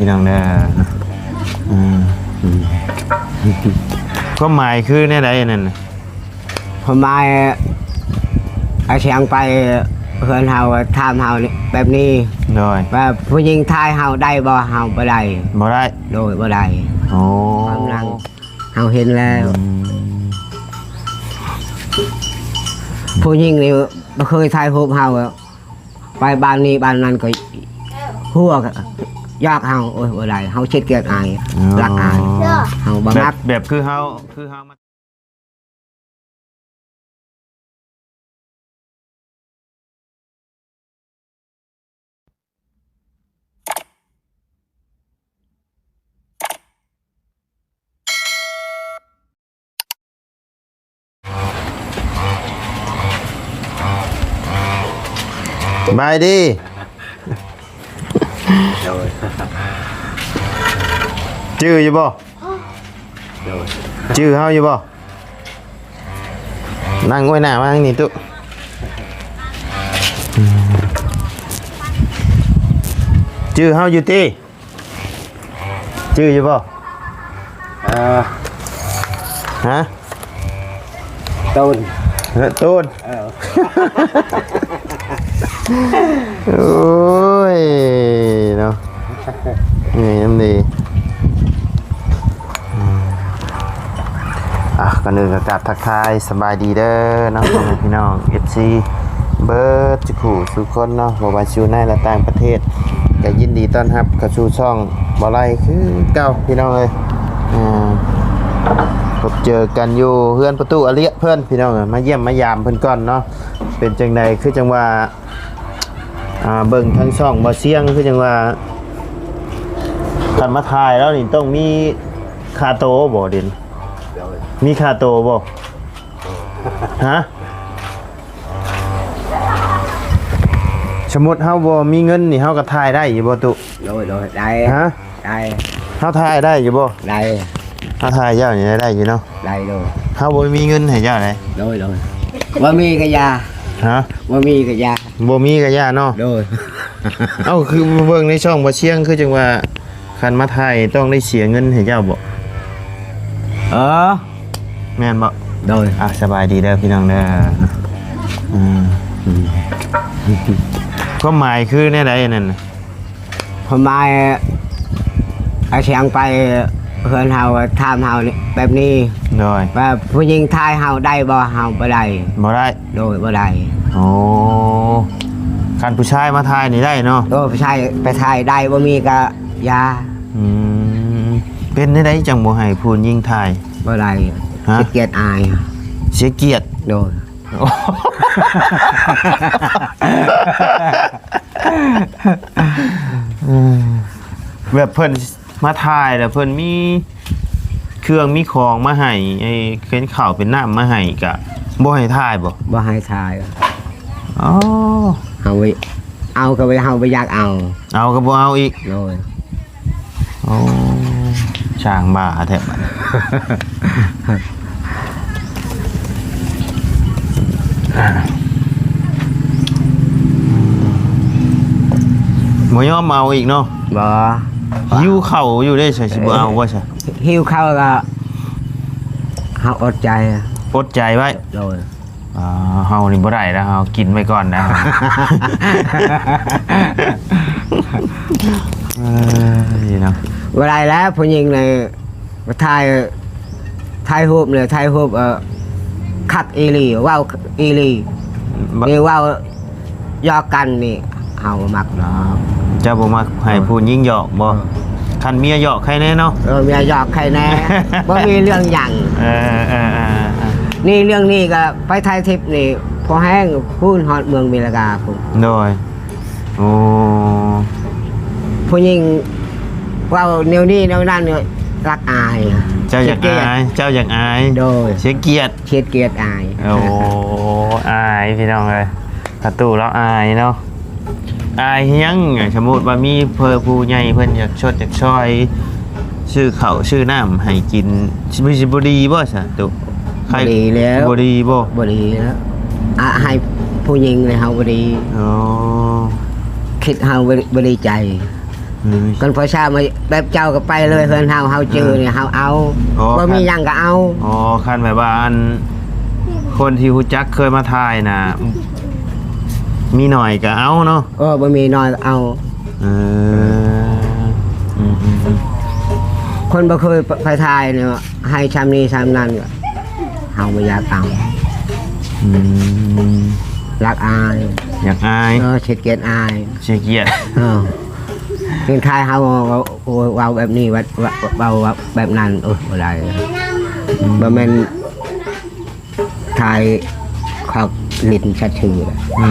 ພີ່ນ້ອງເດີ. ອືມ ຄວາມໝາຍຄືແນວໃດອັນນັ້ນນະ? ຄວາມໝາຍ ອາ ສຽງໄປເຮືອນເຮົາ ຖາມເຮົານີ້ ແບບນີ້ ໂດຍ ວ່າຜູ້ຍິງຖ່າຍເຮົາໄດ້ບໍ່? ເຮົາບໍ່ໄດ້ ບໍ່ໄດ້ ໂດຍ ບໍ່ໄດ້. ໂອ້ ຄວາມຫຼັງເຮົາເຫັນແລ້ວ ອືມ ຜູ້ຍິງນີ້ບໍ່ເຄີຍຖ່າຍຮູບເຮົາ ໄປບ້ານນີ້ບ້ານນັ້ນກໍຫົວກໍຢາກເຮົາ. ໂອ້ຍ ບໍ່ໄດ້ ເຮົາຂີ້ກຽດອາຍ ອໍ ລັກອາຍ ເຮົາບໍ່ມັກ ແບບ ແບບຄືເຮົາ ຄືເຮົາມາ ສະບາຍດີ ໂດຍ ຈື່ຢູ່ບໍ່? ໂດຍ ຈື່ເຮົາຢູ່ບໍ່? ນັ່ງໄວ້ໜ້າມາທາງນີ້ຕຸ ຈື່ເຮົາຢູ່ຕິ? ຈື່ຢູ່ບໍ່? ເອີ ຮະ? ຕູນ ເອີ ຕູນ ເອີ ໂອ້ຍເນາະ ເມື່ອຍນຳເດ. ອ່າ ກ່ອນອື່ນກໍກາບທັກທາຍສະບາຍດີເດີເນາະ ພໍ່ແມ່ພີ່ນ້ອງ ເອັຟຊີ ເບິດສູ່ຄູ່ສູ່ຄົນເນາະ ບໍ່ວ່າຢູ່ໃນ ແລະ ຕ່າງປະເທດ ກໍຍິນດີຕ້ອນຮັບເຂົ້າສູ່ຊ່ອງບໍ່ໄລຄືເກົ່າ ພີ່ນ້ອງເອີຍ. ອ່າ ພົບເຈີກັນຢູ່ເຮືອນປະຕູອາລຽດເພິ່ນ ພີ່ນ້ອງເອີຍ ມາຢ້ຽມມາຢາມເພິ່ນກ່ອນເນາະ. ເປັນຈັ່ງໃດ ຄືຈັ່ງວ່າ ອ່າ ເບິ່ງທາງຊ່ອງບໍ່ຊຽງ ຄືຈັ່ງວ່າ ຄັນມາຖ່າຍແລ້ວນີ້ຕ້ອງມີຄ່າໂຕບໍ່ເດ? ໂດຍ ມີຄ່າໂຕບໍ່? ຮະ? ສົມມຸດເຮົາບໍ່ມີເງິນນີ້ ເຮົາກໍຖ່າຍໄດ້ຢູ່ບໍ່ຕຸ? ໂດຍ ໂດຍ ໄດ້ ຮະ? ໄດ້ ເຮົາຖ່າຍໄດ້ຢູ່ບໍ່? ໄດ້ ເຮົາຖ່າຍເຈົ້ານີ້ໄດ້ຢູ່ເນາະ? ໄດ້ ໂດຍ ເຮົາບໍ່ມີເງິນໃຫ້ເຈົ້າໃດ. ໂດຍ ໂດຍ ບໍ່ມີກໍຢ່າ ຮະ? ບໍ່ມີກໍຢ່າ ບໍ່ມີກໍຢ່າເນາະ? ໂດຍ ເອົ້າ ຄືເບິ່ງໃນຊ່ອງບໍ່ຊຽງ ຄືຈັ່ງວ່າ ຄັນມາຖ່າຍຕ້ອງໄດ້ເສຍເງິນໃຫ້ເຈົ້າບໍ່? ເອີ ແມ່ນບໍ່? ໂດຍ ອ່ະ ສະບາຍດີເດີພີ່ນ້ອງເດີ. ອືມ ຄວາມໝາຍຄືແນວໃດອັນນັ້ນນະ? ຄວາມໝາຍ ອາ ສຽງໄປເຮືອນເຮົາ ຖາມເຮົານີ້ ແບບນີ້ ໂດຍ ວ່າຜູ້ຍິງຖ່າຍເຮົາໄດ້ບໍ່? ເຮົາບໍ່ໄດ້ ບໍ່ໄດ້ ໂດຍ ບໍ່ໄດ້. ໂອ້ ຄັນຜູ້ຊາຍມາຖ່າຍນີ້ໄດ້ເນາະ? ໂດຍ ຜູ້ຊາຍໄປຖ່າຍໄດ້ ບໍ່ມີກໍຢ່າ. ອືມ ເປັນແນວໃດຈັ່ງບໍ່ໃຫ້ຜູ້ຍິງຖ່າຍ? ບໍ່ໄດ້ ຮະ? ຂີ້ກຽດອາຍ ເສຍກຽດ ໂດຍ. ແບບເພິ່ນມາຖ່າຍແລ້ວ ເພິ່ນມີເຄື່ອງມີຂອງມາໃຫ້ ໃຫ້ເປັນເຂົ້າເປັນນ້ຳມາໃຫ້ ກະບໍ່ໃຫ້ຖ່າຍບໍ່? ບໍ່ໃຫ້ຖ່າຍ. ອໍ ເຮົາ ເອົາກໍບໍ່ ເຮົາບໍ່ຢາກເອົາ ເອົາກໍບໍ່ເອົາອີກ. ໂດຍ. ໂອ້ ຊ່າງບ້າແທ້ບາດນີ້ ບໍ່ຍອມເອົາອີກເນາະ? ບໍ່. ຫິວເຂົ້າຢູ່ເດ້ ໃສ່ຊິບໍ່ເອົາບໍ່ຊະ? ຫິວເຂົ້າກໍເຮົາອົດໃຈ ອົດໃຈໄວ້. ໂດຍ. ອ່າ ເຮົານີ້ບໍ່ໄດ້ແລ້ວ ເຮົາກິນໄວ້ກ່ອນນະ. ເອີຍ ເນາະ ບໍ່ໄດ້ແລ້ວ ຜູ້ຍິງນີ້ມາຖ່າຍ ຖ່າຍຮູບເລີຍ ຖ່າຍຮູບ ເອີ ຄັກອີ່ຫຼີ ເວົ້າອີ່ຫຼີ ບ- ນີ້ເວົ້າຢອກກັນນີ້ ເຮົາບໍ່ມັກດອກ. ເຈົ້າບໍ່ມັກໃຫ້ຜູ້ຍິງຢອກບໍ່? ເອີ ຄັນເມຍຢອກໃຄແນ່ເນາະ. ເອີ ເມຍຢອກໃຄແນ່ ບໍ່ມີເລື່ອງຫຍັງ. ເອີ ເອີ ເອີ ເອີ ນີ້ເລື່ອງນີ້ກໍໄປຖ່າຍທຣິບນີ້ພໍແຮງພຸ້ນ ຮອດເມືອງເມລະກາພຸ້ນ. ໂດຍ. ໂອ້ ຜູ້ຍິງເວົ້າແນວນີ້ແນວນັ້ນ ລັກອາຍ. ເຈົ້າຢາກອາຍ ເຈົ້າຢາກອາຍ. ໂດຍ. ເສຍກຽດ ເສຍກຽດອາຍ. ໂອ້ ອາຍ ພີ່ນ້ອງເອີຍ ປະຕູລາວອາຍເນາະ. ອາຍຫຍັງ? ສົມມຸດວ່າມີເພິ່ນ ຜູ້ໃຫຍ່ເພິ່ນຢາກຊົດຢາກຊ່ອຍ ຊື້ເຂົ້າຊື້ນ້ຳໃຫ້ກິນ ຊິ ຊິບໍ່ດີບໍ່ຊະຕຸ? ບໍ່ດີແລ້ວ. ບໍ່ດີບໍ່? ບໍ່ດີແລ້ວ ອະ ໃຫ້ຜູ້ຍິງແລ້ວເຮົາບໍ່ດີ. ອໍ ຄິດເຮົາບໍ່ ບໍ່ດີໃຈ. ອືມ ຄັນພາສາມາແບບເຈົ້າກໍໄປເລີຍເຮືອນເຮົາ ເຮົາຈື່ນີ້ເຮົາເອົາ ອໍ ບໍ່ມີຫຍັງກໍເອົາ. ອໍ ຄັນແບບວ່າອັນ ຄົນທີ່ຮູ້ຈັກເຄີຍມາຖ່າຍນະ ມີໜ້ອຍກໍເອົາເນາະ. ເອີ ບໍ່ມີໜ້ອຍເອົາ. ເອີ ອືມໆໆ ຄົນບໍ່ເຄີຍໄປຖ່າຍນີ້ ໃຫ້ຊ່ຳນີ້ຊ່ຳນັ້ນ ເຮົາບໍ່ຢາກເອົາ. ອືມ ຢາກອາຍ ຢາກອາຍ. ເອີ ຂີ້ກຽດອາຍ ຂີ້ກຽດ. ເອີ ເຫັນຖ່າຍເຮົາ ໂອ້ຍ ເວົ້າແບບນີ້ ເວົ້າ ເວົ້າ ເວົ້າແບບນັ້ນ ໂອ້ຍ ບໍ່ໄດ້. ອືມ ບໍ່ແມ່ນຖ່າຍຂອກຫຼິ້ນສັດຊື່. ອື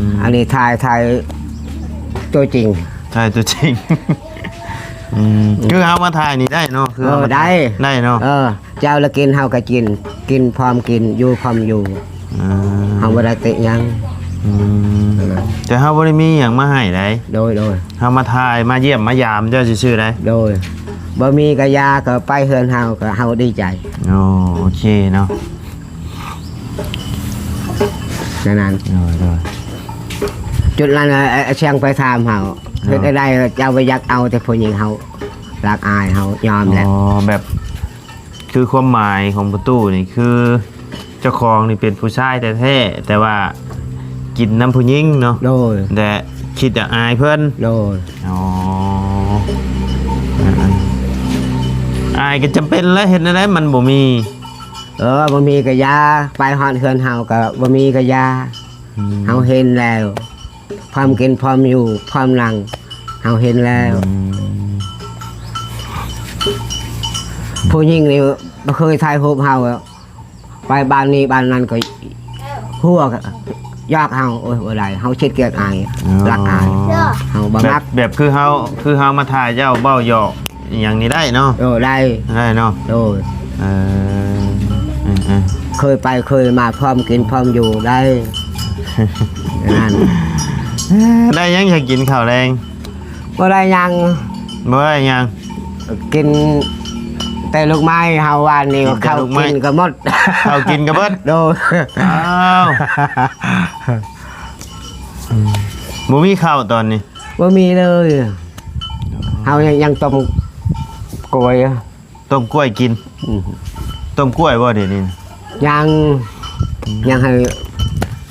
ມ ອັນນີ້ຖ່າຍ ຖ່າຍຕົວຈິງ ຖ່າຍຕົວຈິງ. ອືມ ຄືເຮົາມາຖ່າຍນີ້ໄດ້ເນາະ ຄື ເອີ ເຮົາມາ ໄດ້ ໄດ້ເນາະ. ເອີ ເຈົ້າລະກິນ ເຮົາກໍກິນ ກິນພ້ອມກິນ ຢູ່ພ້ອມຢູ່. ອືມ ເຮົາບໍ່ໄດ້ຕິຫຍັງ. ອືມ ແຕ່ເຮົາບໍ່ໄດ້ມີຫຍັງມາໃຫ້ໃດ. ໂດຍໆ ເຮົາມາຖ່າຍ ມາຢ້ຽມມາຢາມເຈົ້າຊື່ໆໃດ. ໂດຍ ບໍ່ມີກະຢ່າ ກໍໄປເຮືອນເຮົາ ກໍເຮົາດີໃຈ. ໂອ້ ໂອເຄເນາະ ນັ້ນໆ. ໂດຍໆ ຈຸດນັ້ນ ອາ ອາ ອາ ຊ່າງໄປຖາມເຮົາ ເນາະ ເຮັດໃດເຈົ້າບໍ່ຢາກເອົາແຕ່ຜູ້ຍິງ ເຮົາລາກອາຍ ເຮົາຍອມແລ້ວ. ອໍ ແບບ ຄືຄວາມໝາຍຂອງພໍ່ຕູ້ນີ້ ຄືເຈົ້າຂອງນີ້ເປັນຜູ້ຊາຍແທ້ໆ ແຕ່ວ່າກິນນຳຜູ້ຍິງເນາະ. ໂດຍ ແລະ ຄິດຢາກອາຍເພິ່ນ. ໂດຍ ອໍ ອາຍກໍຈຳເປັນແຫຼະ ເຮັດແນວໃດມັນບໍ່ມີ. ເອີ ບໍ່ມີກະຢ່າ ໄປຮອດເຮືອນເຮົາກໍບໍ່ມີກະຢ່າ. ອືມ ເຮົາເຫັນແລ້ວ ພ້ອມກິນ ພ້ອມຢູ່ ພ້ອມນັ່ງ ເຮົາເຫັນແລ້ວ. ອືມ ຜູ້ຍິງນີ້ບໍ່ເຄີຍຖ່າຍຮູບເຮົາ ໄປບ້ານນີ້ບ້ານນັ້ນກໍຫົວຢອກເຮົາ. ໂອ້ຍ ບໍ່ໄດ້ ເຮົາຂີ້ກຽດອາຍ ອໍ ລັກອາຍ ເຮົາບໍ່ມັກ. ແບບ ແບບຄືເຮົາ ຄືເຮົາມາຖ່າຍເຈົ້າເວົ້າຢອກ ອີ່ຫຍັງນີ້ໄດ້ເນາະ? ໂອ້ ໄດ້ ໄດ້ເນາະ. ໂດຍ ເອີ ເອີ ເອີ ເຄີຍໄປເຄີຍມາ ພ້ອມກິນພ້ອມຢູ່ໄດ້. ນັ້ນ ໄດ້ຫຍັງຈະກິນເຂົ້າແລງ? ບໍ່ໄດ້ຫຍັງ ບໍ່ໄດ້ຫຍັງ ກິນແຕ່ລູກໄມ້ເຮົາວານນີ້. ກິນແຕ່ ເຂົ້າ ລູກໄມ້ ກິນກໍໝົດ ເຂົ້າກິນກໍເບິດ. ໂດຍ ອ້າວ ອືມ ບໍ່ມີເຂົ້າຕອນນີ້? ບໍ່ມີເລີຍ ເຮົາຍັງ ຍັງຕົ້ມກ້ວຍ ຕົ້ມກ້ວຍກິນ. ອືມ ຕົ້ມກ້ວຍບໍ່ດຽວນີ້? ຍັງ ອືມ ຍັງໃຫ້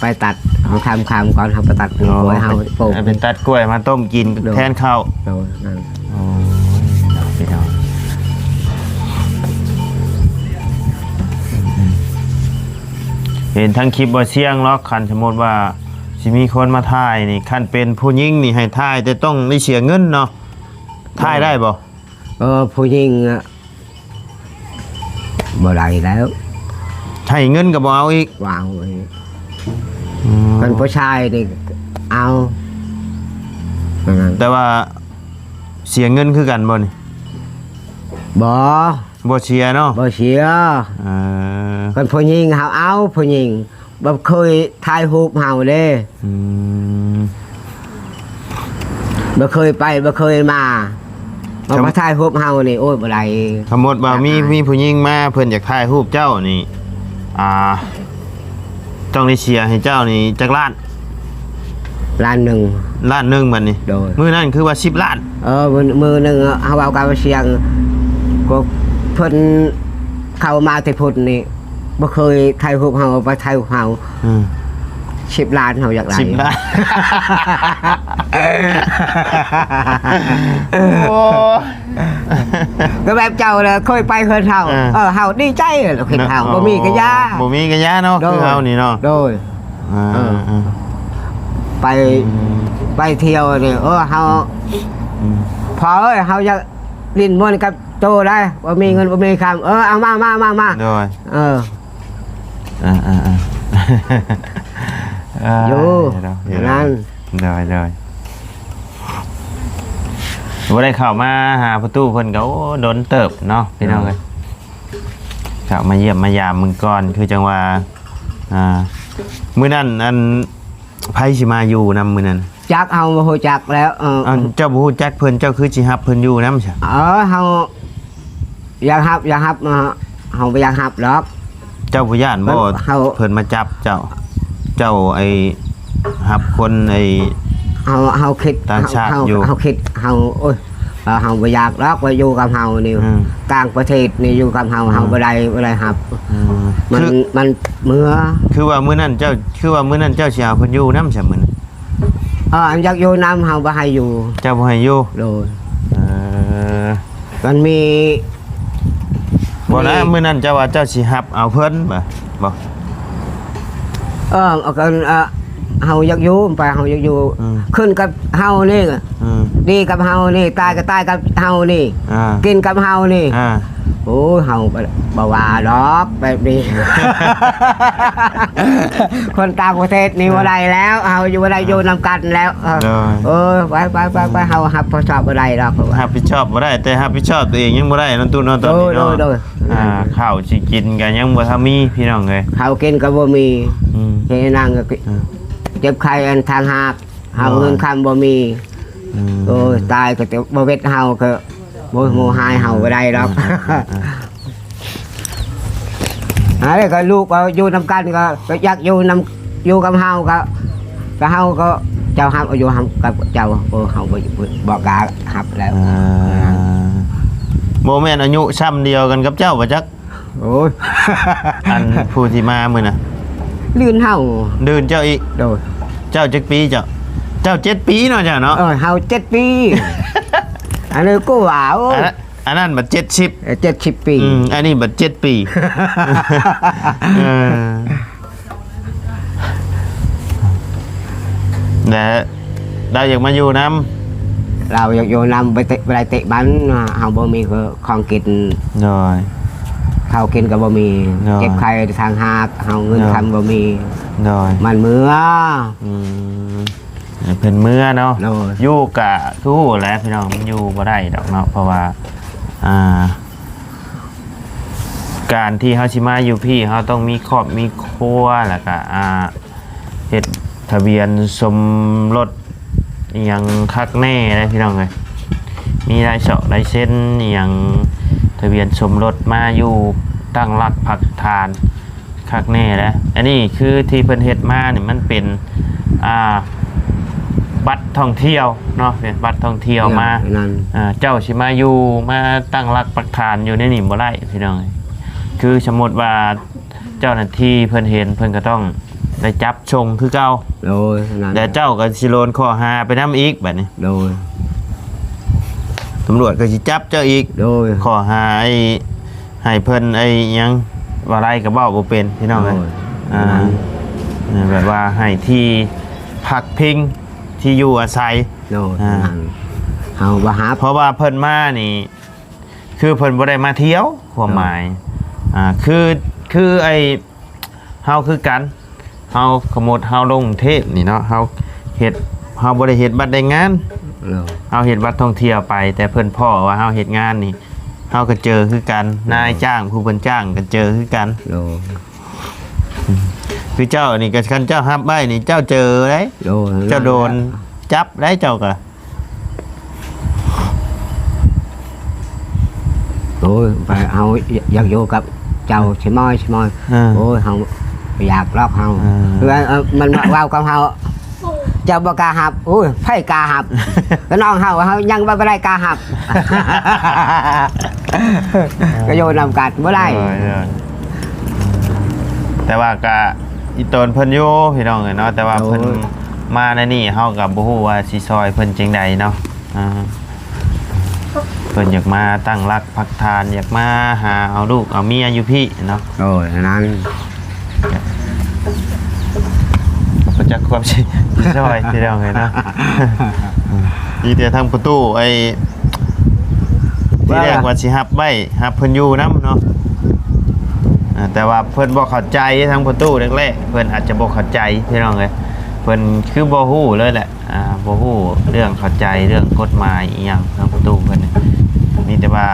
ໄປຕັດ ເຮົາຄຳໆກ່ອນ ເຮົາໄປຕັດ ອໍ ກ້ວຍເຮົາ ໄປ ປູກ ໃຫ້ໄປຕັດກ້ວຍມາຕົ້ມກິນ ໂດຍ ແທນເຂົ້າ. ໂດຍ ນັ້ນ. ໂອ້ຍ ພີ່ນ້ອງ ເຫັນທັງຄລິບບໍ່ສ່ຽງຫຼອກ ຄັນສົມມຸດວ່າຊິມີຄົນມາຖ່າຍນີ້ ຄັນເປັນຜູ້ຍິງນີ້ໃຫ້ຖ່າຍ ແຕ່ຕ້ອງໄດ້ເສຍເງິນເນາະ. ຖ່າຍໄດ້ບໍ່? ເອີ ຜູ້ຍິງອະ ບໍ່ໄດ້ແລ້ວ ໃຫ້ເງິນກໍບໍ່ເອົາອີກ. ບໍ່ເອົາອີກ. ອືມ ຄັນຜູ້ຊາຍນີ້ເອົາ. ແຕ່ວ່າເສຍເງິນຄືກັນບໍ່ນີ້? ບໍ່ ບໍ່ເສຍເນາະ. ບໍ່ເສຍ. ເອີ ຄັນຜູ້ຍິງເຮົາເອົາ ຜູ້ຍິງ ບໍ່ເຄີຍຖ່າຍຮູບເຮົາເດ້. ອືມ ບໍ່ເຄີຍໄປ ບໍ່ເຄີຍມາ ເອົາມາຖ່າຍຮູບເຮົານີ້ ໂອ້ຍ ບໍ່ໄດ້. ສົມມຸດວ່າມີ ມີຜູ້ຍິງມາ ເພິ່ນຢາກຖ່າຍຮູບເຈົ້ານີ້ ອ່າ ຕ້ອງໄດ້ເສຍໃຫ້ເຈົ້ານີ້ຈັກລ້ານ? ລ້ານໜຶ່ງ. ລ້ານໜຶ່ງບັດນີ້. ໂດຍ. ມື້ນັ້ນຄືວ່າສິບລ້ານ. ເອີ ມື້ ມື້ໜຶ່ງເຮົາເວົ້າກັບສ່ຽງ ກໍເພິ່ນເຂົ້າມາແຕ່ພຸ້ນນີ້ ບໍ່ເຄີຍຖ່າຍຮູບເຮົາ ໄປຖ່າຍຮູບເຮົາ. ອືມ ສິບລ້ານ ເຮົາຢາກໄດ້ສິບລ້ານ. ໂອ້ ກໍແບບເຈົ້າລະ ເຄີຍໄປເຮືອນເຮົາ. ເອີ ເອີ ເຮົາດີໃຈ ເຮົາເຫັນເຮົາ ເນາະ. ບໍ່ມີກະຢ່າ ບໍ່ມີກະຢ່າເນາະ. ໂດຍ. ຄືເຮົານີ້ເນາະ. ໂດຍ. ອ່າ ເອີ ອ່າ ໄປ ອືມ ໄປທ່ຽວນີ້ ເອີ ເຮົາ ອືມ ພໍ່ເອີຍ ເຮົາຢາກຫຼິ້ນມ່ວນກັບໂຕໄດ໋ ບໍ່ມີເງິນ ອືມ ບໍ່ມີຄຳ ເອີ ເອົາມາ ມາ ມາ ມາ. ໂດຍ. ເອີ ອ່າໆໆ ຢູ່ ຢູ່ເນາະ ຢູ່ເນາະ ນັ້ນ. ໂດຍ ໂດຍ. ບໍ່ໄດ້ເຂົ້າມາຫາພໍ່ຕູ້ເພິ່ນກໍ ໂອ້ ດົນເຕີບເນາະ ພີ່ນ້ອງເອີຍ. ເອີ ເຂົ້າມາຢ້ຽມມາຢາມເບິ່ງກ່ອນ ຄືຈັ່ງວ່າ ອ່າ ມື້ນັ້ນ ອັນ ໃຜຊິມາຢູ່ນຳມື້ນັ້ນ? ຈັກ ເຮົາບໍ່ຮູ້ຈັກແລ້ວ. ເອີ ອັນເຈົ້າບໍ່ຮູ້ຈັກເພິ່ນ ເຈົ້າຄືຊິຮັບເພິ່ນຢູ່ນຳຊະ? ເອີ ເຮົາຢາກຮັບ ຢາກຮັບ ເຮົາ ເຮົາບໍ່ຢາກຮັບດອກ. ເຈົ້າບໍ່ຢ້ານບໍ່ ມັນ ເຮົາ ເພິ່ນມາຈັບເຈົ້າ? ເຈົ້າໄອ້ຮັບຄົນໄອ້ ເຮົາ ເຮົາຄິດ ຕ່າງຊາດ ເຮົາ ຢູ່ ເຮົາຄິດ ເຮົາ ໂອ້ຍ ເຮົາບໍ່ຢາກດອກວ່າຢູ່ກັບເຮົານີ້ ອືມ ຕ່າງປະເທດນີ້ຢູ່ກັບເຮົາ ອືມ ເຮົາບໍ່ໄດ້ ບໍ່ໄດ້ຮັບ ອືມ ມັນ ຄື ມັນເມືອ ຄືວ່າມື້ນັ້ນເຈົ້າ ຄືວ່າມື້ນັ້ນເຈົ້າຊິເອົາເພິ່ນຢູ່ນຳຊະມື້ນັ້ນ? ເອີ ອັນຢາກຢູ່ນຳ ເຮົາບໍ່ໃຫ້ຢູ່ ເຈົ້າບໍ່ໃຫ້ຢູ່? ໂດຍ ເອີ ມັນມີ ບໍ່ນະ ມີ ມື້ນັ້ນເຈົ້າວ່າເຈົ້າຊິຮັບເອົາເພິ່ນບໍ? ບໍ່ ເອີ ເອົາກັນ ເອີ ເຮົາຢາກຢູ່ ໄປ ເຮົາຢາກຢູ່ ອືມ ຂຶ້ນກັບເຮົານີ້ ອືມ ດີກັບເຮົານີ້ ຕາຍກໍຕາຍກັບເຮົານີ້ ອ່າ ກິນກັບເຮົານີ້ ອ່າ ໂອ້ຍ ເຮົາບໍ່ວ່າດອກແບບນີ້ ຄົນຕ່າງປະເທດນີ້ ອ່າ ບໍ່ໄດ້ແລ້ວ ເຮົາຢູ່ບໍ່ໄດ້ ອ່າ ຢູ່ນຳກັນແລ້ວ ເອີ ໂດຍ ເອີ ໄປໆໆ ອືມ ເຮົາຮັບຜິດຊອບບໍ່ໄດ້ດອກ ຮັບຜິດຊອບບໍ່ໄດ້ ແຕ່ຮັບຜິດຊອບຕົວເອງຍັງບໍ່ໄດ້ເນາະ ຕູ້ເນາະ ຕອນນີ້ເນາະ ໂດຍໆ ອ່າ ເຂົ້າຊິກິນກໍຍັງບໍ່ທັນມີ ພີ່ນ້ອງເອີຍ ເຂົ້າກິນກໍບໍ່ມີ ອືມ ເຮັດໃຫ້ນາງກໍ ອ່າ ເຈັບໄຂ້ອັນທາງຫາກ ເຮົາ ໂອ້ຍ ເງິນຄຳບໍ່ມີ ອືມ ໂອ້ຍ ຕາຍກໍຈະບໍ່ເວັດເຮົາ ກໍບໍ່ ໂອ້ຍ ໂມຫາຍເຮົາບໍ່ໄດ້ດອກ ອ່າໆໆ ອັນນີ້ກໍລູກກໍຢູ່ນຳກັນ ກໍ ກໍຢາກຢູ່ນຳ ຢູ່ກັບເຮົາ ກໍ ກໍເຮົາກໍ ເຈົ້າຮັບຢູ່ ຮັບກັບເຈົ້າ ໂອ້ ເຮົາບໍ່ ບໍ່ ບໍ່ກ້າຮັບແລ້ວ ອ່າ ບໍ່ແມ່ນອາຍຸຊ່ຳດຽວກັນກັບເຈົ້າບໍ່ຈັກ? ໂອ້ຍ ອັນຜູ້ທີ່ມາມື້ນະ ລື່ນເຮົາ ລື່ນເຈົ້າອີກ ໂດຍ ເຈົ້າຈັກປີເຈົ້າ? ເຈົ້າເຈັດປີເນາະ ເຈົ້າເນາະ ເອີ ເຮົາເຈັດປີ ອັນນີ້ກໍວ່າ ໂອ້ຍ ອັນນັ້ນ ອັນນັ້ນບັດເຈັດສິບ ເອີ ເຈັດສິບປີ ອືມ ອັນນີ້ບັດເຈັດປີ ເອີ ແລະ ລາວຢາກມາຢູ່ນຳ ລາວຢາກຢູ່ນຳ ໄປເຕະ ໄປເຕະບານ ເຮົາບໍ່ມີຂອງກິນ ໂດຍ ເຂົ້າກິນກໍບໍ່ມີ ໂດຍ ເຈັບໄຂ້ທາງຫາກ ເຮົາເງິນ ໂດຍ ຄຳບໍ່ມີ ໂດຍ ມັນເມືອ ອືມ ໃຫ້ເພິ່ນເມືອເນາະ ໂດຍ ຢູ່ກະຄືຮູ້ແຫຼະພີ່ນ້ອງ ມັນຢູ່ບໍ່ໄດ້ດອກເນາະ ເພາະວ່າ ອ່າ ການທີ່ເຮົາຊິມາຢູ່ພີ້ ເຮົາຕ້ອງມີຄອບມີຄົວ ແລ້ວກະ ອ່າ ເຮັດທະບຽນສົມລົດອີ່ຫຍັງຄັກແນ່ເດ້ພີ່ນ້ອງເອີຍ ມີລາຍຊອກລາຍເຊັນອີ່ຫຍັງ ທະບຽນສົມລົດ ມາຢູ່ຕັ້ງຫຼັກປັກຖານຄັກແນ່ເດ້ ອັນນີ້ຄືທີ່ເພິ່ນເຮັດມານີ້ ມັນເປັນ ອ່າ ບັດທ່ອງທ່ຽວເນາະ ເປັນບັດທ່ອງທ່ຽວມາ ເຈົ້າຊິມາຢູ່ ມາຕັ້ງຫຼັກປັກຖານຢູ່ໃນນີ້ບໍ່ໄດ້ພີ່ນ້ອງເອີຍ ຄືສົມມຸດວ່າ ເຈົ້າໜ້າທີ່ເພິ່ນເຫັນ ເພິ່ນກໍຕ້ອງໄດ້ຈັບສົ່ງຄືເກົ່າ ໂດຍ ແລະເຈົ້າກໍຊິໂດນຂໍ້ຫາໄປນຳອີກບາດນີ້ ໂດຍ ຕຳຫຼວດກໍຊິຈັບເຈົ້າອີກ ໂດຍ ຂໍ້ຫາໄອ້ ໃຫ້ເພິ່ນໄອ້ຫຍັງ ເວົ້າໄທກໍເວົ້າບໍ່ເປັນພີ່ນ້ອງເອີຍ ໂດຍ ອ່າ ແບບວ່າໃຫ້ທີ່ພັກພິງ ທີ່ຢູ່ອາໄສ ໂດຍ ອ່າ ເຮົາບໍ່ຮັບ ເພາະວ່າເພິ່ນມານີ້ ຄືເພິ່ນບໍ່ໄດ້ມາທ່ຽວ ຄວາມໝາຍ ໂດຍ ອ່າ ຄື ຄືໄອ້ ເຮົາຄືກັນ ເຮົາ ສົມມຸດເຮົາລົງເທບນີ້ເນາະ ເຮົາເຮັດ ເຮົາບໍ່ໄດ້ເຮັດບັດແຮງງານ ໂດຍ ເຮົາເຮັດບັດທ່ອງທ່ຽວໄປ ແຕ່ເພິ່ນພໍ້ວ່າເຮົາເຮັດງານນີ້ ເຮົາກໍເຈີຄືກັນ ໂດຍ ນາຍຈ້າງຜູ້ເພິ່ນຈ້າງກໍເຈີຄືກັນ ໂດຍ ຄືເຈົ້ານີ້ກໍ ຄັນເຈົ້າຮັບໄວ້ນີ້ ເຈົ້າເຈີເດ້ ໂດຍ ເຈົ້າໂດນຈັບໄດ້ເຈົ້າກໍ ໂອ້ຍ ໄປເຮົາຢາກຢູ່ກັບເຈົ້າຊິມອຍ ຊິມອຍ ເອີ ໂອ້ຍ ເຮົາບໍ່ຢາກດອກເຮົາ ເອີ ຄື ເອີ ມັນມາເວົ້າກັບເຮົາ ເຈົ້າບໍ່ກ້າຮັບ ໂອ້ຍ ໃຜກ້າຮັບ ກໍນ້ອງເຮົາ ເຮົາຍັງບໍ່ ບໍ່ໄດ້ກ້າຮັບ ກໍຢູ່ນຳກັນບໍ່ໄດ້ ໂດຍ ໂດຍ ແຕ່ວ່າກະອີ່ຕົນເພິ່ນຢູ່ພີ່ນ້ອງເອີຍເນາະ ແຕ່ວ່າເພິ່ນ ໂອ້ຍ ມາໃນນີ້ ເຮົາກໍບໍ່ຮູ້ວ່າຊິຊ່ອຍເພິ່ນຈັ່ງໃດເນາະ ອ່າ ເພິ່ນຢາກມາຕັ້ງຫຼັກປັກຖານ ຢາກມາຫາເອົາລູກເອົາເມຍຢູ່ພີ້ເນາະ ໂອ້ຍ ອັນນັ້ນ ບໍ່ຈັກຄວາມຊິຊ່ອຍພີ່ນ້ອງເອີຍເນາະ ມີແຕ່ທາງປະຕູ ໄອ້ ທີແລກວ່າຊິຮັບໄວ້ ຮັບເພິ່ນຢູ່ນຳເນາະ ອ່າ ແຕ່ວ່າເພິ່ນບໍ່ເຂົ້າໃຈ ທາງປະຕູແລກໆ ເພິ່ນອາດຈະບໍ່ເຂົ້າໃຈພີ່ນ້ອງເອີຍ ເພິ່ນຄືບໍ່ຮູ້ເລີຍແຫຼະ ອ່າ ບໍ່ຮູ້ເລື່ອງເຂົ້າໃຈເລື່ອງກົດໝາຍອີ່ຫຍັງ ທາງປະຕູເພິ່ນ ມີແຕ່ວ່າ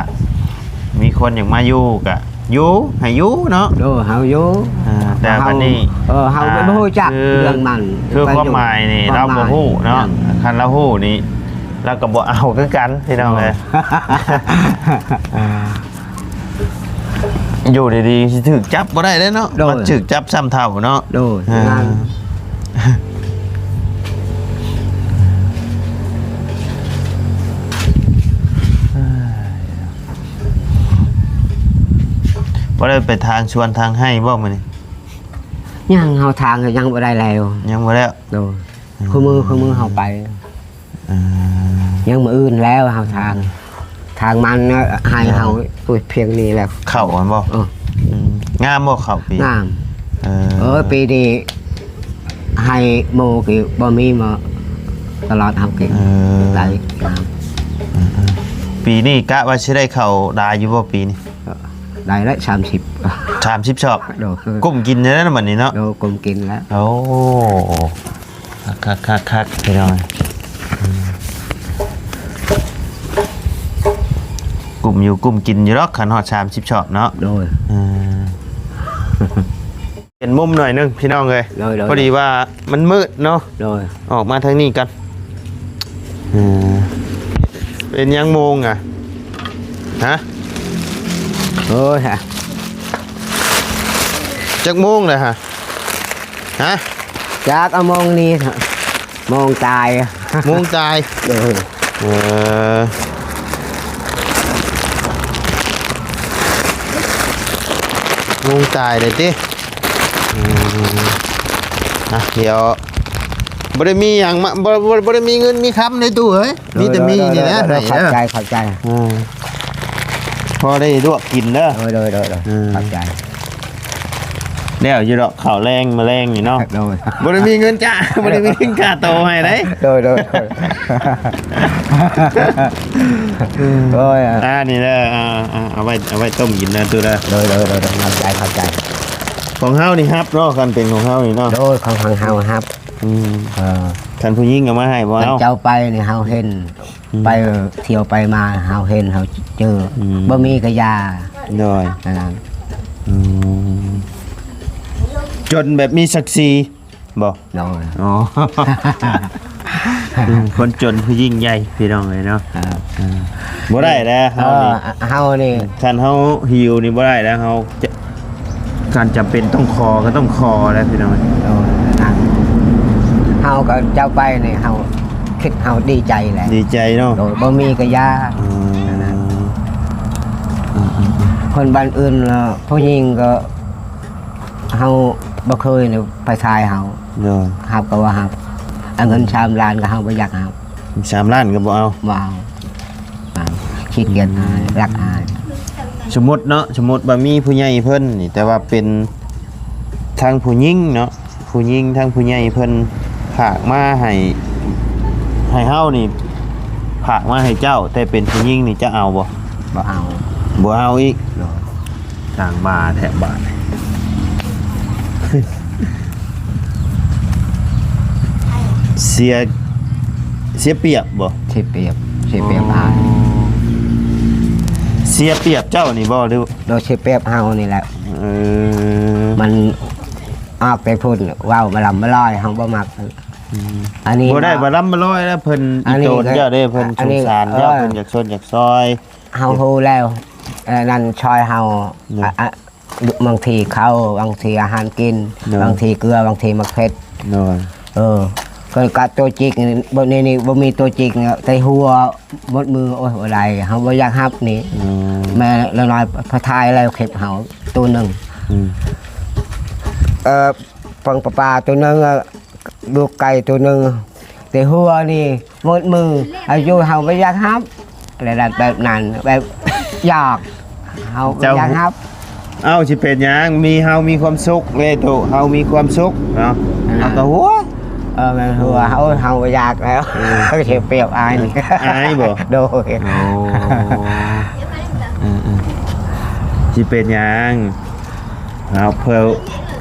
ມີຄົນຢາກມາຢູ່ກະຢູ່ ໃຫ້ຢູ່ເນາະ ໂດຍ ເຮົາຢູ່ ອ່າ ແຕ່ບັດນີ້ ເອີ ເຮົາ ອ່າ ບໍ່ຮູ້ຈັກ ຄື ເລື່ອງມັນ ຄືຄວາມໝາຍນີ້ ຄວາມໝາຍ ລາວບໍ່ຮູ້ເນາະ ອືມ ຄັນລາວຮູ້ນີ້ ລາວກໍບໍ່ເອົາຄືກັນພີ່ນ້ອງເອີຍ ອ່າ ຢູ່ດີໆ ຊິຖືກຈັບບໍ່ໄດ້ເດ້ເນາະ ໂດຍ ມາຖືກຈັບຊ້ຳເຖົ້າເນາະ ໂດຍ ອ່າ ນັ້ນ ອ່າ ບໍ່ໄດ້ໄປທາງສວນທາງໄຮ່ບໍ່ມື້ນີ້? ຍັງ ເຮົາທາງກໍຍັງບໍ່ໄດ້ແລ້ວ ຍັງບໍ່ແລ້ວ. ໂດຍ ອືມ ຄູ່ມື້ ຄູ່ມື້ເຮົາໄປ ອ່າ ຍັງມື້ອື່ນແລ້ວເຮົາທາງ ອືມ ທາງມັນນະ ໃຫ້ເຮົາ ໂດຍ ໂອ້ຍ ພຽງນີ້ແຫຼະ ເຂົ້າຫັ້ນບໍ່? ເອີ ອືມ ງາມບໍ່ເຂົ້າປີ? ງາມ ເອີ ເອີ ປີນີ້ໄຮ່ໝູ່ກໍບໍ່ມີ ມາຕະຫຼອດເຮົາກິນ ເອີ ໄດ້ງາມ ເອີ ເອີ ປີນີ້ກະວ່າຊິໄດ້ເຂົ້າຫຼາຍຢູ່ບໍ່ປີນີ້? ໄດ້ລະ ສາມສິບ ສາມສິບຊອບ ໂດຍ ກຸ້ມກິນແລ້ວນະບັດນີ້ເນາະ ໂດຍ ກຸ້ມກິນແລ້ວ ໂອ້ ຄັກໆໆໆ ພີ່ນ້ອງ ອືມ ກຸ້ມຢູ່ກຸ້ມກິນຢູ່ດອກ ຄັນຮອດສາມສິບຊອບເນາະ ໂດຍ ເອີ ປ່ຽນມຸມໜ້ອຍໜຶ່ງ ພີ່ນ້ອງເອີຍ ໂດຍໆໆ ພໍດີວ່າມັນມືດເນາະ ໂດຍ ອອກມາທາງນີ້ກັນ ເອີ ເປັນຫຍັງໂມງອະ? ຮະ? ໂອ້ຍ ຮະ ຈັກໂມງແລ້ວຮະ? ຮະ? ຈັກ ເອົາໂມງນີ້ ໂມງຕາຍ ໂມງຕາຍ ເອີ ເອີ ໂມງຕາຍເດ້ຕິ? ອືມ ອ່ະ ດຽວ ບໍ່ໄດ້ມີຫຍັງມາ ບໍ່ ບໍ່ ບໍ່ໄດ້ມີເງິນມີຄຳໃນຕູ້ເອີຍ ມີແຕ່ມີນີ້ແຫຼະ ໂດຍ ໃຫ້ເດີ ຂອບໃຈ ຂອບໃຈ ອືມ ພໍໄດ້ລວກກິນເດີ ໂດຍ ໂດຍ ໂດຍ ອືມ ຂອບໃຈ ແລ້ວຢູ່ດອກ ເຂົ້າແລງມາແລງນີ້ເນາະ ໂດຍ ບໍ່ໄດ້ມີເງິນຈ້າ ບໍ່ໄດ້ມີເງິນຄ່າໂຕໃຫ້ເດ້ ໂດຍ ໂດຍ ໂດຍ ໂດຍ ອ່າ ນີ້ເດີ ອ່າ ອ່າ ເອົາໄວ້ ເອົາໄວ້ຕົ້ມກິນເດີຕູ້ເດີ ໂດຍ ໂດຍ ໂດຍ ຂອບໃຈ ຂອບໃຈ ຂອງເຮົານີ້ຮັບເນາະ ຄັນເປັນຂອງເຮົານີ້ເນາະ ໂດຍ ຂອງ ຂອງເຮົາຮັບ ອືມ ເອີ ຄັນຜູ້ຍິງເອົາມາໃຫ້ບໍ່ເອົາ ເຈົ້າໄປນີ້ເຮົາເຫັນ ອືມ ໄປທ່ຽວໄປມາເຮົາເຫັນເຮົາເຈີ ອືມ ບໍ່ມີກະຢ່າ ໂດຍ ອັນນັ້ນ ອືມ ຈົນແບບມີສັກສີບໍ່? ໂດຍ ອໍ ອືມ ຄົນຈົນຜູ້ຍິ່ງໃຫຍ່ ພີ່ນ້ອງເອີຍເນາະ ອ່າ ອ່າ ບໍ່ໄດ້ແລ້ວເຮົານີ້ ເອີ ເຮົານີ້ ຄັນເຮົາຫິວນີ້ບໍ່ໄດ້ແລ້ວ ເຮົາຈະ ການຈຳເປັນຕ້ອງຂໍກໍຕ້ອງຂໍແຫຼະພີ່ນ້ອງ ໂດຍ ເຮົາກໍເຈົ້າໄປນີ້ເຮົາຄິດເຮົາດີໃຈແຫຼະ ດີໃຈເນາະ ໂດຍ ບໍ່ມີກະຢ່າ ອືມ ອັນນັ້ນ ອືມໆໆ ຄົນບ້ານອື່ນລະ ຜູ້ຍິງກໍ ເຮົາບໍ່ເຄີຍນີ້ໄປຖ່າຍເຮົາ ໂດຍ ຮັບກໍບໍ່ຮັບ ເອົາເງິນສາມລ້ານກໍເຮົາບໍ່ຢາກຮັບ ສາມລ້ານກໍບໍ່ເອົາ ບໍ່ເອົາ ຂີ້ກຽດອາຍ ລັກອາຍ ສົມມຸດເນາະ ສົມມຸດວ່າມີຜູ້ໃຫຍ່ເພິ່ນນີ້ ແຕ່ວ່າເປັນທາງຜູ້ຍິງເນາະ ຜູ້ຍິງທາງຜູ້ໃຫຍ່ເພິ່ນຝາກມາໃຫ້ ໃຫ້ເຮົານີ້ ຝາກມາໃຫ້ເຈົ້າ ແຕ່ເປັນຜູ້ຍິງນີ້ ເຈົ້າເອົາບໍ່? ບໍ່ເອົາ ບໍ່ເອົາອີກ ໂດຍ ສ້າງບ້າແທ້ບາດນີ້ ເສຍ ເສຍປຽບບໍ່? ເສຍປຽບ ເສຍປຽບອາຍ ອໍ ເສຍປຽບເຈົ້ານີ້ບໍ່ ຫຼື ໂດຍ ເສຍປຽບເຮົານີ້ແຫຼະ ເອີ ມັນອອກແຕ່ພຸ້ນ ເວົ້າມາລຳມາລອຍ ເຮົາບໍ່ມັກ ອືມ ອັນນີ້ ບໍ່ໄດ້ມາລຳມາລອຍແລ້ວ ເພິ່ນອີ່ໂຕນເຈົ້າເດ້ ເພິ່ນສົງສານເຈົ້າ ເອີ ເພິ່ນຢາກຊົດຢາກຊ່ອຍ ເຮົາຮູ້ແລ້ວ ເອີ ນັ້ນຊ່ອຍເຮົາ ເນາະ ອາ ອາ ບາງທີເຂົ້າ ບາງທີອາຫານກິນ ໂດຍ ບາງທີເກືອ ບາງທີໝາກເຜັດ ໂດຍ ເອີ ກໍ ກໍຕົວຈິກນີ້ ບໍ່ ນີ້ ນີ້ບໍ່ມີຕົວຈິກ ແຕ່ຫົວໝົດມື ໂອ້ຍ ບໍ່ໄດ້ ເຮົາບໍ່ຢາກຮັບນີ້ ອືມ ແມ່ລະນ້ອຍພະຖ່າຍແລ້ວຄລິບເຮົາໂຕໜຶ່ງ ອືມ ເອີ ປອງປະປາໂຕໜຶ່ງ ລູກໄກ່ໂຕໜຶ່ງ ແຕ່ຫົວນີ້ໝົດມື ອາຍຸເຮົາບໍ່ຢາກຮັບ ແບບນັ້ນ ແບບຢາກ ເຮົາບໍ່ຢາກຮັບ ເອົ້າ ຊິເປັນຫຍັງ ມີເຮົາມີຄວາມສຸກເດ້ ໂຕເຮົາມີຄວາມສຸກເນາະ ເຮົາກໍຫົວ ເອີ ແມ່ນຫົວ ເຮົາ ເຮົາບໍ່ຢາກແລ້ວ ເສຍປຽບອາຍ ອາຍບໍ່? ໂດຍ ໂອ້ ເອີໆ ຊິເປັນຫຍັງ ເອົາ ເພື່ອ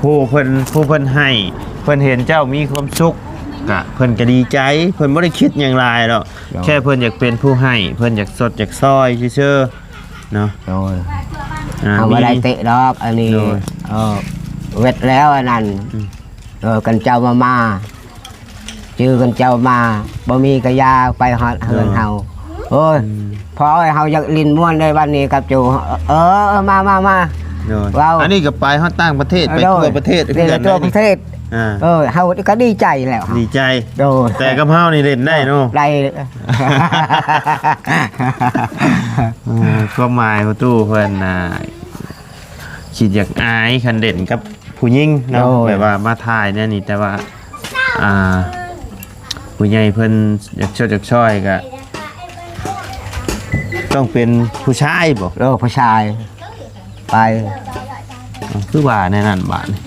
ຜູ້ເພິ່ນ ຜູ້ເພິ່ນໃຫ້ ເພິ່ນເຫັນເຈົ້າມີຄວາມສຸກ ກະເພິ່ນກະດີໃຈ ເພິ່ນບໍ່ໄດ້ຄິດຫຍັງຫຼາຍດອກ ໂດຍ ແຄ່ເພິ່ນຢາກເປັນຜູ້ໃຫ້ ເພິ່ນຢາກຊົດຢາກຊ່ອຍຊື່ໆ ເນາະ ໂດຍ ອ່າ ເຮົາບໍ່ໄດ້ເຕະດອກ ອັນນີ້ ໂດຍ ເອີ ເວັດແລ້ວອັນນັ້ນ ອືມ ເອີ ຄັນເຈົ້າມາ ມາ ຈື່ຄັນເຈົ້າມາ ບໍ່ມີກະຢ່າໄປຮອດເຮືອນເຮົາ ໂດຍ ໂອ້ຍ ອືມ ພໍ່ເອີຍ ເຮົາຢາກຫຼິ້ນມ່ວນໃນວັນນີ້ກັບເຈົ້າ ເອີ ເອີ ມາ ມາ ມາ ໂດຍ ເວົ້າ ອັນນີ້ກໍໄປຮອດຕ່າງປະເທດ ເອີ ໄປທົ່ວປະເທດ ໂດຍ ຄືກັນ ໄປທົ່ວປະເທດ ອ່າ ເອີ ເຮົາກໍດີໃຈແລ້ວ ດີໃຈ ໂດຍ ແຕ່ກັບເຮົານີ້ຫຼິ້ນໄດ້ເນາະ ໄດ້ ເອີ ຄວາມໝາຍຂອງຕູ້ເພິ່ນນະ ຄິດຢາກອາຍຄັນເຫຼັ້ນກັບຜູ້ຍິງເນາະ ໂດຍ ແບບວ່າມາຖ່າຍແນວນີ້ ແຕ່ວ່າ ອ່າ ຜູ້ໃຫຍ່ເພິ່ນຢາກຊ່ວຍ ຢາກຊ່ອຍກໍຕ້ອງເປັນຜູ້ຊາຍບໍ? ໂດຍ ຜູ້ຊາຍໄປ. ຄືວ່າແນວນັ້ນບາດນີ້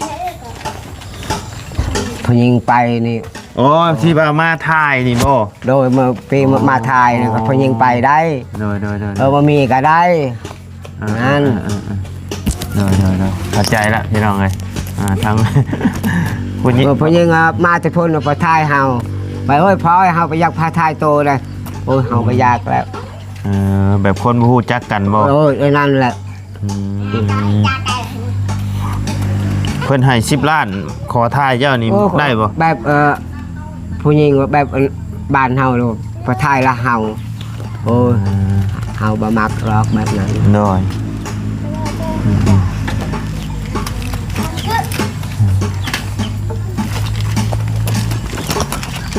ຜູ້ຍິງໄປນີ້ ອໍ ທີ່ວ່າມາຖ່າຍນີ້ບໍ? ໂດຍ ມາ ປີມາ ອໍ ມາຖ່າຍນີ້ກໍຜູ້ຍິງໄປໄດ້ ໂດຍໆໆໆ ເອີ ບໍ່ມີກໍໄດ້ ອ່າ ນັ້ນ ເອີໆໆ ໂດຍໆໆ ເຂົ້າໃຈລະພີ່ນ້ອງເອີຍ ອ່າ ທາງ ຜູ້ຍິງ ເອີ ຜູ້ຍິງ ອ່າ ມາແຕ່ພຸ້ນມາຖ່າຍເຮົາ ໄປ ໂອ້ຍ ພໍ່ເຮົາບໍ່ຢາກພາຖ່າຍໂຕເດ້ ໂອ້ຍ ເຮົາບໍ່ຢາກແລ້ວ ເອີ ແບບຄົນບໍ່ຮູ້ຈັກກັນບໍ? ໂອ້ຍ ອັນນັ້ນແຫຼະ ອືມ ເພິ່ນໃຫ້ສິບລ້ານ ຂໍຖ່າຍເຈົ້ານີ້ ໂອ້ ໄດ້ບໍ່? ແບບ ເອີ ຜູ້ຍິງວ່າແບບ ອັນ ບ້ານເຮົາໂລດ ພາຖ່າຍລະເຮົາ ໂອ້ຍ ເຮົາບໍ່ມັກດອກແບບນັ້ນ ໂດຍ ອືມ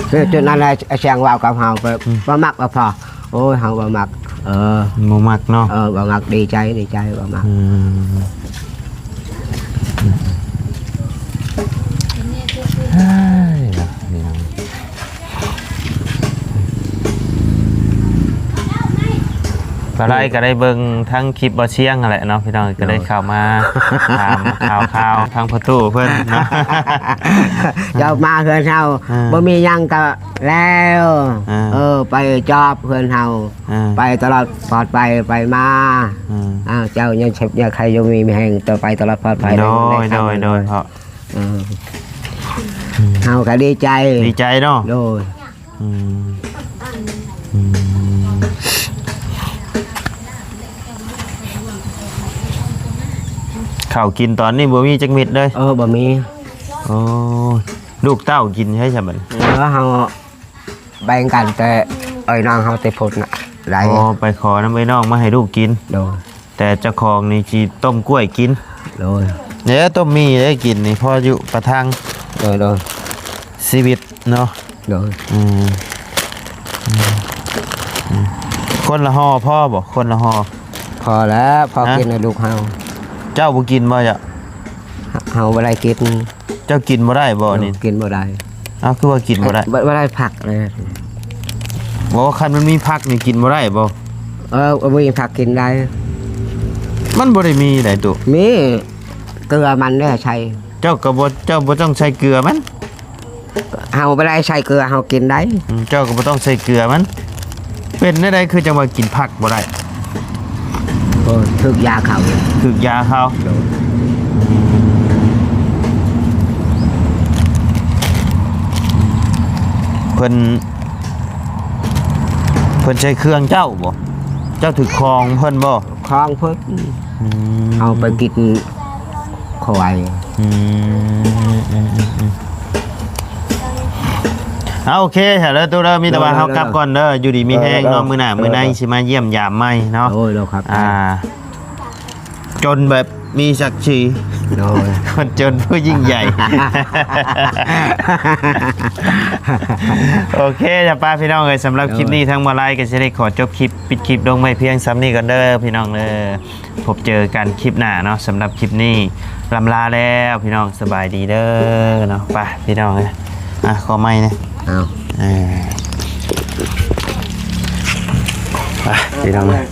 ເອີ ຈົນນັ້ນແຫຼະ ອາ ຊ່າງເວົ້າກັບເຮົາ ອືມ ບໍ່ມັກກໍພໍ ໂອ້ຍ ເຮົາບໍ່ມັກ ເອີ ບໍ່ມັກເນາະ ເອີ ບໍ່ມັກ ດີໃຈ ດີໃຈ ບໍ່ມັກ ອືມ ເຮີ້ຍ ເນາະ ພີ່ນ້ອງ ປາໄລກໍໄດ້ເບິ່ງທັງຄລິບບໍ່ຊຽງຫັ້ນແຫຼະເນາະ ພີ່ນ້ອງ ກໍໄດ້ເຂົ້າມາຖາມຂ່າວໆ ທາງພໍ່ຕູ້ເພິ່ນເນາະ ເຈົ້າມາເຮືອນເຮົາ ອ່າ ບໍ່ມີຫຍັງກໍ ແລ້ວ ອ່າ ເອີ ໄປຈອບເຮືອນເຮົາ ອ່າ ໄປຕະຫຼອດປອດໄພໄປມາ ອ່າ ອ້າວ ເຈົ້າຍັງເຈັບຍັງໄຂ້ຢູ່ມີແຮງ ຕໍ່ໄປຕະຫຼອດປອດໄພ ໂດຍ ໂດຍ ໂດຍ ເອີ ເຮົາກໍດີໃຈ ດີໃຈເນາະ ໂດຍ ອືມ ອືມ ເຂົ້າກິນຕອນນີ້ບໍ່ມີຈັກເມັດເລີຍ ເອີ ບໍ່ມີ ໂອ້ ລູກເຕົ້າກິນໃຊ້ຊະບັດນີ້ ເອີ ເຮົາ ແບ່ງກັນ ແຕ່ອ້າຍນ້ອງເຮົາແຕ່ພຸ້ນນະ ໄດ້ ອໍ ໄປຂໍນຳອ້າຍນ້ອງມາໃຫ້ລູກກິນ ໂດຍ ແຕ່ເຈົ້າຂອງນີ້ຊິຕົ້ມກ້ວຍກິນ ໂດຍ ເດ້ ຕົ້ມໝີ່ໄດ້ກິນນີ້ ພໍຢູ່ປະທັງ ໂດຍ ໂດຍ ຊີວິດເນາະ ໂດຍ ອືມ ອືມ ຄົນລະຫໍ່ພໍບໍ່? ຄົນລະຫໍ່ ພໍແລ້ວ ພໍ ຮະ? ກິນໃຫ້ລູກເຮົາ ເຈົ້າບໍ່ກິນບໍ່? ເຈົ້າ ເຮົາບໍ່ໄດ້ກິນ ເຈົ້າກິນບໍ່ໄດ້ບໍ່ນີ້? ກິນບໍ່ໄດ້ ເອົ້າ ຄືວ່າກິນບໍ່ໄດ້? ບໍ່ ບໍ່ໄດ້ຜັກເລີຍ ບໍ່ ຄັນມັນມີຜັກນີ້ກິນບໍ່ໄດ້ບໍ່? ເອີ ບໍ່ມີຜັກກິນໄດ້ ມັນບໍ່ໄດ້ມີໃດຕຸ ມີເກືອມັນເດ້ໃສ່ ເຈົ້າກໍບໍ່ ເຈົ້າບໍ່ຕ້ອງໃສ່ເກືອມັນ ເຮົາບໍ່ໄດ້ໃສ່ເກືອ ເຮົາກິນໄດ້ ອືມ ເຈົ້າກໍບໍ່ຕ້ອງໃສ່ເກືອມັນ ເປັນແນວໃດຄືຈັ່ງວ່າກິນຜັກບໍ່ໄດ້? ໂອ້ ຖືກຢາເຂົາ ຖືກຢາເຂົາ ໂດຍ ເພິ່ນ ເພິ່ນໃຊ້ເຄື່ອງເຈົ້າບໍ່? ເຈົ້າຖືກຂອງເພິ່ນບໍ່? ຂອງເພິ່ນ ອືມ ເອົາໄປກິນຄວາຍ ອືມ ອືມ ອືມ ອືມ ເອົາ ໂອເຄ ເດີ ຕູ້ເດີ ມີແຕ່ວ່າ ໂດຍ ເຮົາກັບກ່ອນເດີ ຢູ່ດີມີແຮງເນາະ ໂດຍ ມື້ໜ້າ ໂດຍ ມື້ໃນ ໂດຍ ຊິມາຢ້ຽມຢາມໃໝ່ເນາະ ໂດຍ ໂດຍ ຂອບໃຈ ອ່າ ຈົນແບບມີສັກສີ ໂດຍ ຄົນຈົນຜູ້ຍິ່ງໃຫຍ່ ໂອເຄ ຈະປາພີ່ນ້ອງເອີຍ ສຳລັບຄລິບນີ້ ໂດຍ ທາງໝໍລາຍກໍຊິໄດ້ຂໍຈົບຄລິບ ປິດຄລິບລົງໄວ້ພຽງສ່ຳນີ້ກ່ອນເດີພີ່ນ້ອງເດີ ພົບເຈີກັນຄລິບໜ້າເນາະ ສຳລັບຄລິບນີ້ລ່ຳລາແລ້ວພີ່ນ້ອງ ສະບາຍດີເດີເນາະ ໄປພີ່ນ້ອງເອີຍ ອ່ະ ຂໍໄມ້ແດ່ ເອົາ ເອີ ໄປພີ່ນ້ອງເອີຍ